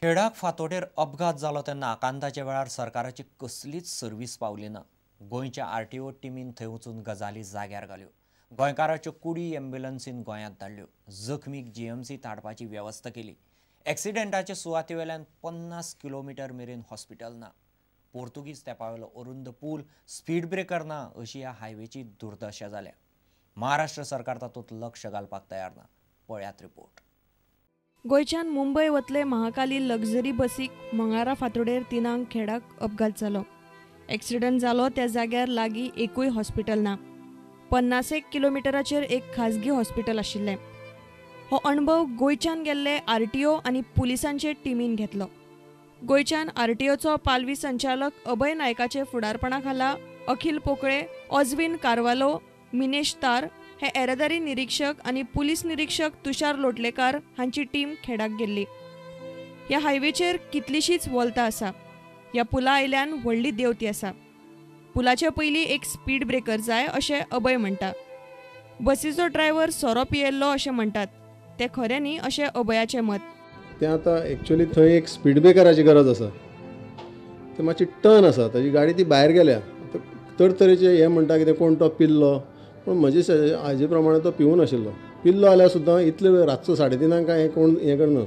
खेडाक फातोडेर अपघात जालो तेन्ना आकांताच्या वेळार सरकाराची कसलीच सर्वीस पावली ना. गोंयच्या आरटीओ टिमीन थंय वचून गजाली जाग्यार घाल्यो. गोंयकाराच्यो कुडी एम्ब्युलन्सीन गोंयांत धाडल्यो. जखमीक जीएमसीत हाडपाची वेवस्था केली. एक्सिडेंटाचे सुवाते वेल्यान 50 किलोमिटर मेरेन हॉस्पिटल ना. पोर्तुगीज तेंपावेलो अरुंद पूल, स्पीड ब्रेकर ना अशी ह्या हायवेची दुर्दशा जाल्या. महाराष्ट्र सरकार तातूंत लक्ष घालपाक तयार ना. पळयात रिपोर्ट. गोंयच्यान मुंबय वतले महाकाली लक्झरी बसीक मंगळारा फांतोडेर 3 खेडाक अपघात जालो. एक्सिडंट जालो त्या जाग्यार लागीं एकूय हॉस्पिटल ना. 50 किलोमिटराचेर एक खाजगी हॉस्पिटल आशिल्लें. हो अणभव गोंयच्यान गेल्ले आरटीओ आनी पुलिसांचे टिमीन घेतलो. गोंयच्यान आरटीओचो पालवी संचालक अभय नायकाचे फुडारपणा खाला अखिल पोकळे, ऑजविन कारवालो, मिनेश तार हे येरादारी निरीक्षक आनी पुलीस निरीक्षक तुषार लोटलेकार हांची टीम खेडाक गेल्ली. ह्या हायवेचेर कितलीशीच वोल्तां आसा. ह्या पुला आयल्यान व्हडली देंवती आसा. पुलाचे पयलीं एक स्पीड ब्रेकर जाय अशें अभय म्हणटा. बसीचो ड्रायव्हर सोरो पियेल्लो अशें म्हणटात, तें खरें न्ही अशें अभयाचें मत. तें आतां एक्चुअली थंय एक स्पीड ब्रेकराची गरज आसा. ते मातशी टर्न आसा, ताजी गाडी ती भायर गेल्या. तरतरेचे हें म्हणटा कितें कोण तो पिल्लो, पूण म्हजे हाजे प्रमाणे तो पिवूं नाशिल्लो. पिल्लो जाल्यार सुद्दां इतले वेळ रातचो 3:30 काय हें कोण हें करना.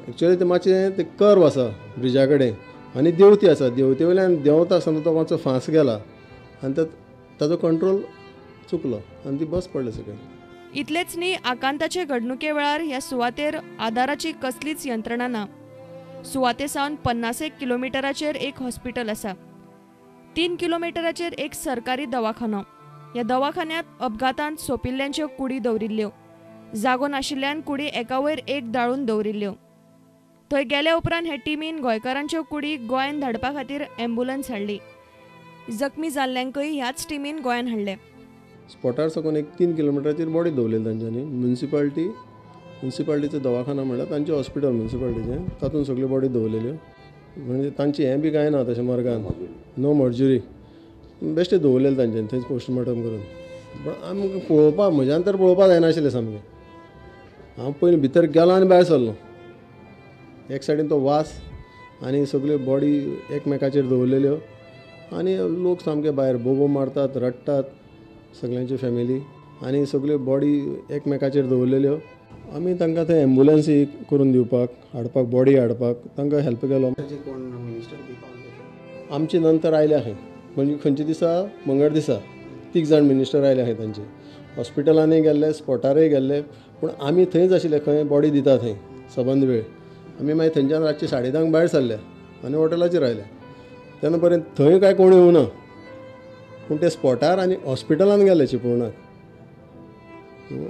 एक्चुअली तें मातशें तें कर्व आसा ब्रिजा कडेन आनी देंवती आसा. देंवते वयल्यान देंवता आसतना तो मातसो फांस गेला आनी ताजो कंट्रोल चुकलो आनी ती बस पडली सकयल. इतलेच न्ही, आकांताचे घडणुके वेळार ह्या सुवातेर आदाराची कसलीच यंत्रणा ना. सुवाते सावन 50 किलोमिटराचेर एक हॉस्पिटल आसा. 3 किलोमिटराचेर एक सरकारी दवाखानो. ह्या दवाखान्यांत अपघातांत सोंपिल्ल्यांच्यो कुडी दवरिल्ल्यो. जागो नाशिल्ल्यान कुडी एकावयर एक दाळून दवरिल्ल्यो. थंय गेल्या उपरांत हे टिमीन गोंयकारांच्यो कुडी गोंयांत धाडपा खातीर एम्ब्युलन्स हाडली. जखमी जाल्ल्यांकय ह्याच टिमीन गोंयांत हाडले. स्पॉटार साकून एक 3 किलोमिटराचेर बॉडी दवरलेली तांच्यांनी. म्युनिसिपालिटीचो दवाखाना म्हणल्यार तांचें हॉस्पिटल म्युनिसिपालिटीचें, तातूंत सगळ्यो बॉडी दवरलेल्यो. म्हणजे तांचें हें बी कांय ना तशें मर्गान, नो मर्जुरी, बेश्टें दवरलेलें तांच्यांनी थंयच पोस्टमॉर्टम करून. पूण आमकां पळोवपाक, म्हज्यान तर पळोवपाक जायनाशिल्लें सामकें. हांव पयलीं भितर गेलो आनी भायर सरलो. एक सायडीन तो वास आनी सगळ्यो बॉडी एकमेकाचेर दवरलेल्यो आनी लोक सामके भायर बोबो मारतात, रडटात सगळ्यांची फॅमिली, आनी सगळ्यो बॉडी एकमेकाचेर दवरलेल्यो. आमी तांकां थंय एम्बुलन्सी करून दिवपाक, हाडपाक, बॉडी हाडपाक तांकां हेल्प केलो. आमचे नंतर आयले आहाय, म्हणजे खंयच्या दिसा, मंगळ दिसा 3 जाण मिनिस्टर आयले आहाय. तांचे हॉस्पिटलांनी गेल्ले, स्पॉटारय गेल्ले, पूण आमी थंयच आशिल्ले. खंय बॉडी दिता थंय सबंद वेळ. आमी मागीर थंयच्यान रातचे 10:30 भायर सरले आनी हॉटेलाचेर आयले. तेन्ना पर्यंत थंय कांय कोण येवना, पूण ते स्पॉटार आनी हॉस्पिटलान गेले चिपळूणाक.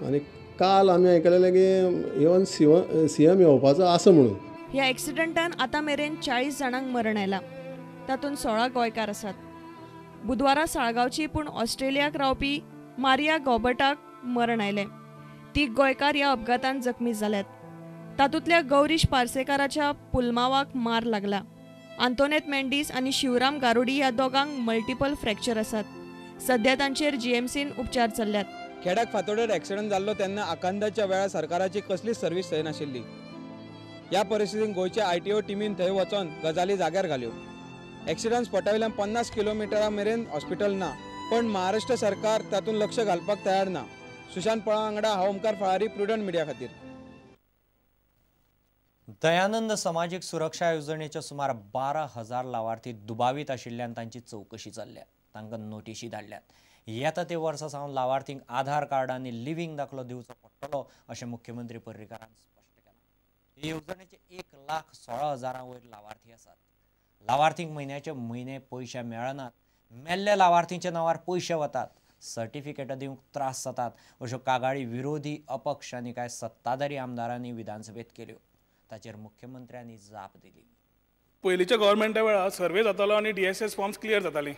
आनी काल आमी आयकलेलें की इवन सीएम येवपाचो आसा म्हणून. ह्या एक्सिडंटान आतां मेरेन 40 जाणांक मरण आयलां. तातूंत 16 गोंयकार आसात. बुधवारा साळगांवची पूण ऑस्ट्रेलियाक रावपी मारिया गॉबर्टाक मरण आयलें. 3 गोंयकार ह्या अपघातान जखमी जाल्यात. तातूंतल्या गौरीश पार्सेकाराच्या पुलमावाक मार लागला. आंतोनेत मेंडीस आनी शिवराम गारुडी ह्या दोगांक मल्टिपल फ्रॅक्चर आसात. सध्या तांचेर जीएमसीन उपचार चल्ल्यात. खेडाक फातोडेर एक्सिडंट जाल्लो तेन्ना आकांताच्या वेळार सरकाराची कसलीच सर्वीस थंय नाशिल्ली. ह्या परिस्थितीन गोंयच्या आरटीओ टिमीन थंय वचोन गजाली जाग्यार घाल्यो. एक्सिडंट स्पॉटा वयल्यान 50 किलोमिटरा मेरेन हॉस्पिटल ना, पण महाराष्ट्र सरकार तातूंत लक्ष घालपाक तयार ना. सुशांत पळा वांगडा हांव ओमकार फळारी, प्रुडंट मिडिया खातीर. दयानंद समाजीक सुरक्षा येवजणेचे सुमार 12,000 लावार्थी दुबावीत आशिल्ल्यान तांची चवकशी चल्ल्या. तांकां नोटिशी धाडल्यात. येता ते वर्सा सावन लावार्थींक आधार कार्ड आनी लिव्हिंग दाखलो दिवचो पडटलो अशें मुख्यमंत्री पर्रीकारान स्पश्ट केलां. हे येवजणेचे 1,16,000 वयर लावार्थी आसात. लावार्थींक म्हयन्याचे म्हयने पयशे मेळनात. मेल्ल्या लावार्थींच्या नांवार पयशे वतात, सर्टिफिकेटां दिवंक त्रास जातात अश्यो कागाळी विरोधी अपक्ष आनी कांय सत्ताधारी आमदारांनी विधानसभेत केल्यो. ताचेर मुख्यमंत्र्यांनी जाप दिली. पयलींच्या गव्हर्मेंटा वेळार सर्वे जातालो आनी डीएसएस फॉर्म्स क्लियर जातालीं.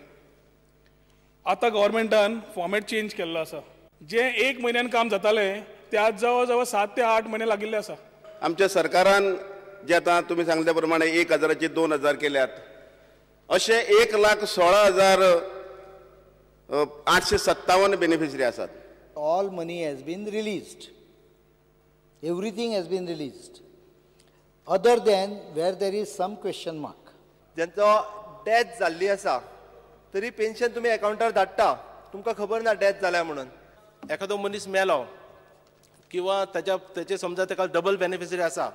आतां गव्हर्मेंटान फॉर्मेट चेंज केल्लो आसा. जें 1 म्हयन्यान काम जातालें तें आज जवळ जवळ 7 ते 8 म्हयने लागिल्ले आसा. आमच्या सरकारान जे आतां तुमी सांगल्या प्रमाणे 1,000 2,000 केल्यात, अशे 1,16,857 बेनिफिशरी आसात. All money has been released, everything has been released. Other than where there is some question mark. ज्यांचो डेथ जाल्ली आसा तरी पेन्शन तुमी एकावंटार धाडटा, तुमकां खबर ना डेथ जाल्या म्हणून. एखादो मनीस मेलो किंवा ताचे समजा ताका डबल बेनिफिशरी आसा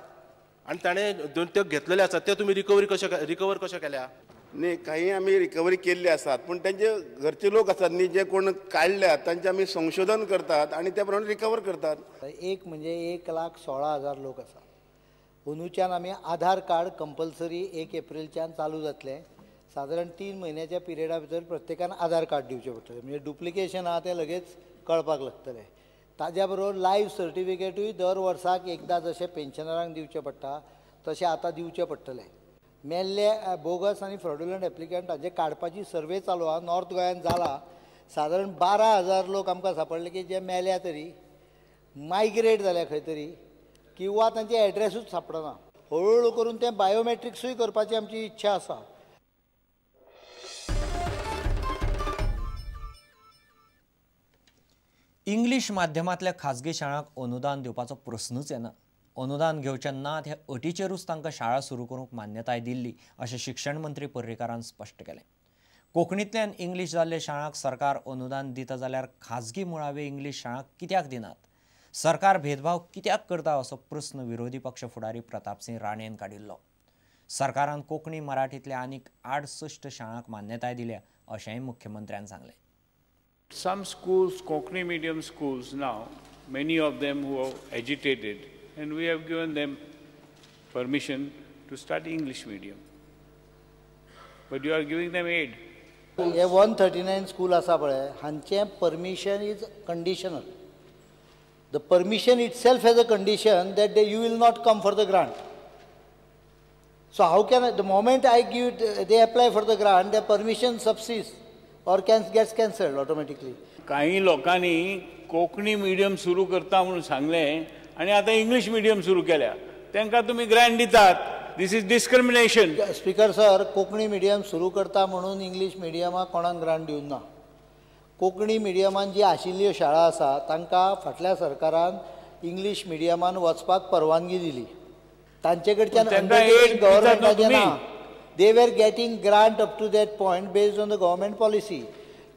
आनी ताणें दोन त्यो घेतलेले आसा, त्यो तुमी रिकवरी रिकवर कशें केल्या? न्ही, काही आमी रिकवरी केल्ली आसात, पूण तांचे घरचे लोक आसात न्ही जे कोण काडल्यात तांचे आमी संशोधन करतात आनी त्या प्रमाणे रिकवर करतात. एक म्हणजे 1,16,000 लोक आसा. अंदूच्यान आमी आधार कार्ड कंपल्सरी 1 एप्रिलच्यान चालू जातलें. सादारण 3 म्हयन्याच्या पिरियडा भितर प्रत्येकान आधार कार्ड दिवचें पडटलें, म्हणजे डुप्लिकेशन आहा तें लगेच कळपाक लागतलें. ताज्या बरोबर लायफ सर्टिफिकेटूय दर वर्साक एकदां जशें पेन्शनरांक दिवचें पडटा तशें आतां दिवचें पडटलें. मेल्ले बोगस आनी फ्रॉड्युलंट एप्लिकंट हांचे काडपाची सर्वे चालू आहा. नॉर्थ गोंयान जाला. सादारण 12,000 लोक आमकां सांपडले की जे मेल्या तरी मायग्रेट जाल्या खंय तरी किंवा तांचे एड्रेसूच सांपडना. हळूहळू करून तें बायोमेट्रिक्सूय करपाची आमची इच्छा आसा. इंग्लीश माध्यमांतल्या खाजगी शाळांक अनुदान दिवपाचो प्रस्नूच येना. अनुदान घेवचें नात हे अटीचेरूच तांकां शाळा सुरू करूंक मान्यताय दिल्ली अशें शिक्षण मंत्री पर्रीकारान स्पश्ट केलें. कोंकणींतल्यान इंग्लीश जाल्ल्या शाळांक सरकार अनुदान दिता जाल्यार खाजगी मुळावे इंग्लीश शाळांक कित्याक दिनात? सरकार भेदभाव कित्याक करता असो प्रस्न विरोधी पक्ष फुडारी प्रतापसिंह राणेन काडिल्लो. सरकारान कोंकणी मराठींतल्या आनीक 68 शाळांक मान्यताय दिल्या अशेंय मुख्यमंत्र्यान सांगलें. Some schools, Konkani medium schools now, many of them who are agitated, and we have given them permission to start English medium. But you are giving them aid. हे 139 स्कूल आसा पळय, हांचें permission is conditional. The permission itself has a condition that you will not come for the grant. So how can the moment I give, they apply for the grant, the permission subsists or gets cancelled automatically. काही लोकांनी Konkani medium सुरू करता म्हणून सांगलें आनी आतां English medium सुरू केल्या, तांकां तुमी ग्रांट दितात. This is discrimination. Speaker sir, Konkani medium सुरू करता म्हणून इंग्लीश मिडियमाक कोणाक ग्रांट दिवंक ना. कोंकणी मिडियमान जी आशिल्ल्यो शाळा आसा तांकां फाटल्या सरकारान इंग्लीश मिडियमान वचपाक परवानगी दिली. तांचे कडच्यान गव्हर्मेंटाचें ना. They were getting grant up to that point based on the government policy.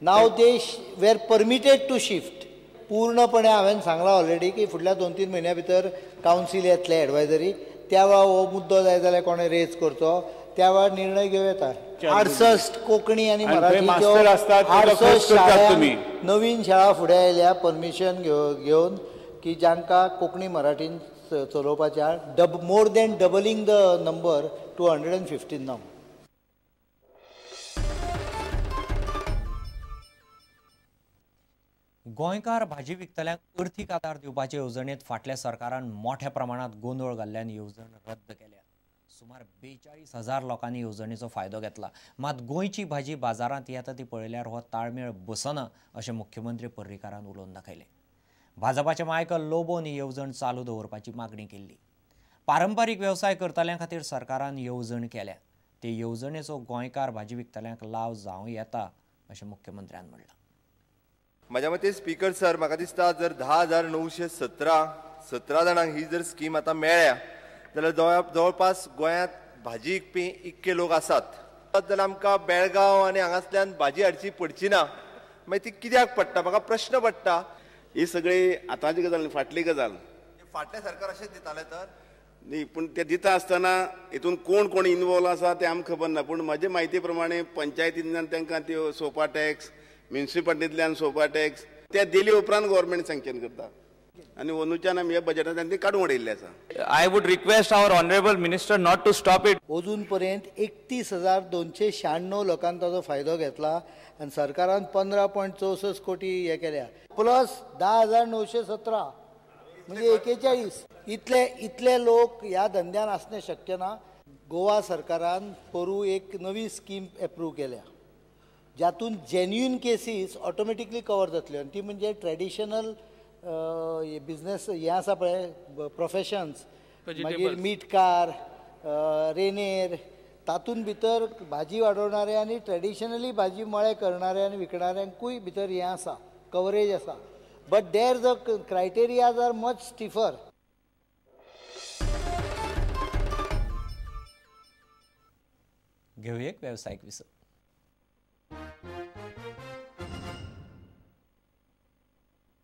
Now they were permitted to shift. पूर्णपणे हांवें सांगलां ऑलरेडी की फुडल्या 2-3 म्हयन्या भितर कावन्सील येतले एडवायजरी, त्या वेळार हो मुद्दो जाय जाल्यार कोणें रेज करचो, त्या वेळार निर्णय घेवं येता. 68 कोंकणी आनी मराठीच्यो 68 शाळा, नवीन शाळा फुडें आयल्या परमिशन घेवन की जांकां कोंकणी मराठीन चलोवपाच्या, more than doubling the number to 115 now. गोंयकार भाजी विकतल्यांक अर्थीक आदार दिवपाचे येवजणेंत फाटल्या सरकारान मोठ्या प्रमाणांत गोंदळ घाल्ल्यान येवजण रद्द केल्या. सुमार 42,000 लोकांनी येवजणेचो फायदो घेतला. मात गोंयची भाजी बाजारांत येता ती पळयल्यार हो ताळमेळ बसना अशें मुख्यमंत्री पर्रीकारान उलोवन दाखयलें. भाजपाचे मायकल लोबोन ही येवजण चालू दवरपाची मागणी केल्ली. पारंपारीक वेवसाय करतल्यां खातीर सरकारान येवजण केल्या, ते येवजणेचो गोंयकार भाजी विकतल्यांक लाव जावं येता अशें मुख्यमंत्र्यान म्हणलां. म्हाज्या मते स्पीकर सर, म्हाका दिसता जर 10,917 जाणांक ही जर स्कीम आतां मेळ्ळ्या जाल्यार जवळपास गोंयांत भाजी विकपी इतके लोक आसात जाल्यार आमकां बेळगांव आनी हांगासल्यान भाजी हाडची पडची ना. मागीर ती कित्याक पडटा, म्हाका प्रश्न पडटा. ही सगळी आतांची गजाल, फाटली गजाल. फाटलें सरकार अशेंच दितालें तर न्ही, पूण ते दिता आसतना हितून कोण कोण इनवॉल्व आसा तें आमकां खबर ना. पूण म्हजे म्हायती प्रमाणे पंचायतींतल्यान तांकां त्यो सोपा टॅक्स, म्युनिसिपालिटींतल्यान सोपा टॅक्स ते दिले उपरांत गव्हर्मेंट सँक्शन करता आनी अंदूच्यान आमी ह्या बजेटांतल्यान ती काडून उडयल्ली आसा. I would request our honourable minister not to stop it. अजून पर्यंत 31,296 लोकांनी ताजो फायदो घेतला आनी सरकारान 15.64 कोटी हे केल्या, प्लस 10,917 म्हणजे 41. इतले इतले लोक ह्या धंद्यान आसणें शक्य ना. गोवा सरकारान पोरूं एक नवी स्कीम एप्रूव केल्या ज्यातून जेन्युइन केसीस ऑटोमॅटिकली कवर जातल्यो आनी ती म्हणजे ट्रेडिशनल बिजनेस हें आसा पळय प्रोफेशन्स, मागीर मीटकार, रेनेर, तातूंत भितर भाजी वाडोवणारे आनी ट्रेडिशनली भाजी मळे करणारे आनी विकणाऱ्यांकूय भितर हें आसा, कवरेज आसा. But there the criterias are much stiffer. घेवया एक वेवसायीक विसव.